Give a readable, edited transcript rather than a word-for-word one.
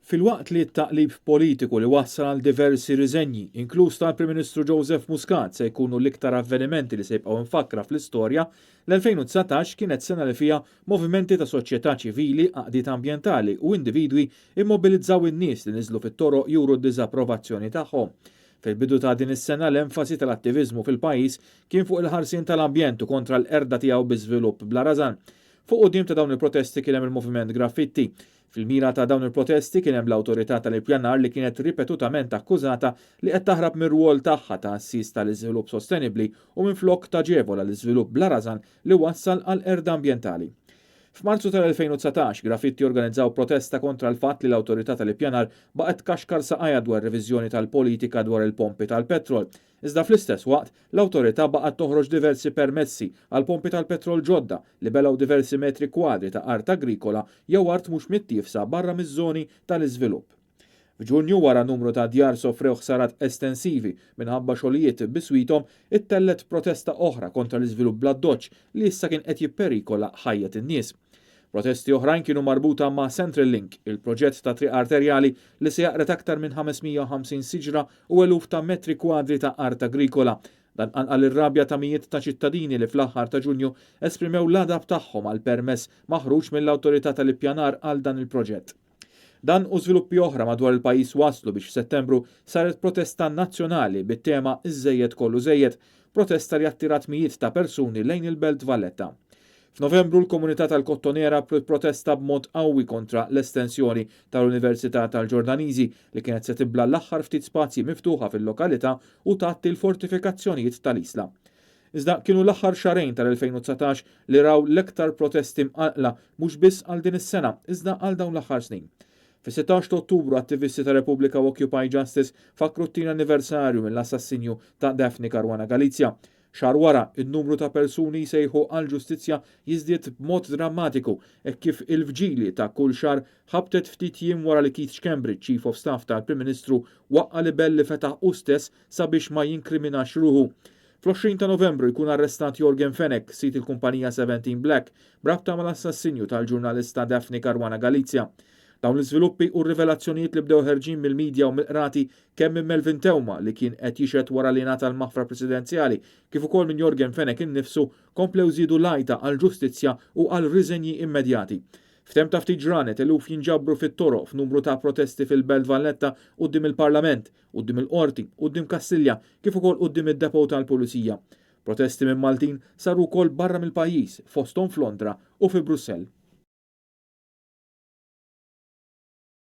Filwaqt li t-taqlib politiku li wassal għal diversi riżenji, inkluż tal-Prim Ministru Joseph Muscat, se jkunu l-iktar avvenimenti li se jibqgħu mfakkra fl-istorja, l-2019 kienet sena li fiha movimenti ta' soċjetà ċivili, għaqdiet ambjentali u individwi immobilizzaw in-nies li niżlu fit-toroq juru d-diżapprovazzjoni tagħhom. Fil-bidu ta' din is-sena l-enfasi tal-attiviżmu fil-pajjiż kien fuq il-ħarsien tal-ambjent u kontra l-qerda tiegħu bi żvilupp bla rażan. Fuq quddiem ta' dawn il-protesti kien hemm il-Moviment Graffitti. Fil-mira ta' dawn il-protesti kien hemm l-Awtorità tal-Ippjanar li kienet ripetutament akkużata li qed taħrab mir-rwol tagħha ta' għassies tal-iżvilupp sostenibbli u minflok taġevola l-iżvilupp bla rażan li wassal għal qerda ambjentali. F'Marzu tal-2019, Graffitti organizzaw protesta kontra l-fatt li l-Awtorità tal-Ippjanar baqgħet tkaxkar saqajha dwar reviżjoni tal-politika dwar il-pompi tal-petrol. Iżda fl-istess waqt, l-Awtorità baqgħet toħroġ diversi permessi għal pompi tal-petrol ġodda li belgħu diversi metri kwadri ta' art agrikola jew art mhux mittiefsa barra miż-żoni tal-iżvilupp. F'Ġunju, wara numru ta' djar sofrew ħsarat estensivi minħabba xogħlijiet biswithom, ittellgħet protesta oħra kontra l-iżvilupp bl-addoċċ li issa kien qed jipperikola ħajjet in-nies. Protesti oħrajn kienu marbuta ma' Central Link, il-proġett ta' triq arterjali li se jaqret aktar minn 550 siġra u eluf ta' metri kwadri ta' art agrikola. Dan qanqal ir-rabja ta' mijiet ta' ċittadini li fl-aħħar ta' Ġunju esprimew l-għadab tagħhom għall-permess maħruġ mill-Awtorità tal-Ippjanar għal dan il-proġett. Dan u żviluppi oħra madwar il-pajjiż waslu biex f'Settembru saret protesta nazzjonali bit-tema Iż-żejjed kollu żejjed, protesta li attirat mijiet ta' persuni lejn il-Belt Valletta. F'Novembru l-komunità tal-Kottonera protesta b'mod qawwi kontra l-estensjoni tal-Università tal-Ġordaniżi li kienet se tibla l-aħħar ftit spazji miftuħa fil-lokalità u tgħatti l-fortifikazzjonijiet tal-Isla. Iżda kienu l-aħħar xahrejn tal-2019 li raw l-iktar protesti mqanqla mhux biss għal din is-sena iżda għal dawn l-aħħar snin. Fis-16 ta' Ottubru attivisti ta' Repubblika u Occupy Justice fakru t-tieni anniversarju mill-assassinju ta' Daphne Caruana Galizia. Xahar wara, in-numru ta' persuni jsejħu għal ġustizzja jiżdied b'mod drammatiku hekk kif il-vġili ta' kull xahar ħabtet ftit jiem wara li Keith Schembri, Chief of Staff tal-Prim Ministru, waqqa' libell li fetaħ hu stess sabiex ma jinkriminax ruħu. Fl-20 ta' Novembru jkun arrestat Yorgen Fenech, sid il-kumpanija 17 Black, b'rabta mal-assassinju tal-ġurnalista Daphne Caruana Galizia. Dawn l-iżviluppi u r-rivelazzjonijiet li bdew ħerġin mill-medja u mill-qrati kemm minn Melvin Theuma li kien qed jixhed wara li ngħata l-maħfra presidenzjali kif ukoll minn Yorgen Fenech innifsu komplew żiedu l-għajta għal ġustizzja u għal riżenji immedjati. F'temp ta' ftit ġranet eluf jinġabru fit-toroq f'numru ta' protesti fil-Belt Valletta quddiem il-Parlament, quddiem il-Qorti, quddiem Kastilja kif ukoll quddiem id-depot tal-Pulizija. Protesti minn Maltin saru wkoll barra mill-pajjiż, fosthom f'Londra u fi Brussell.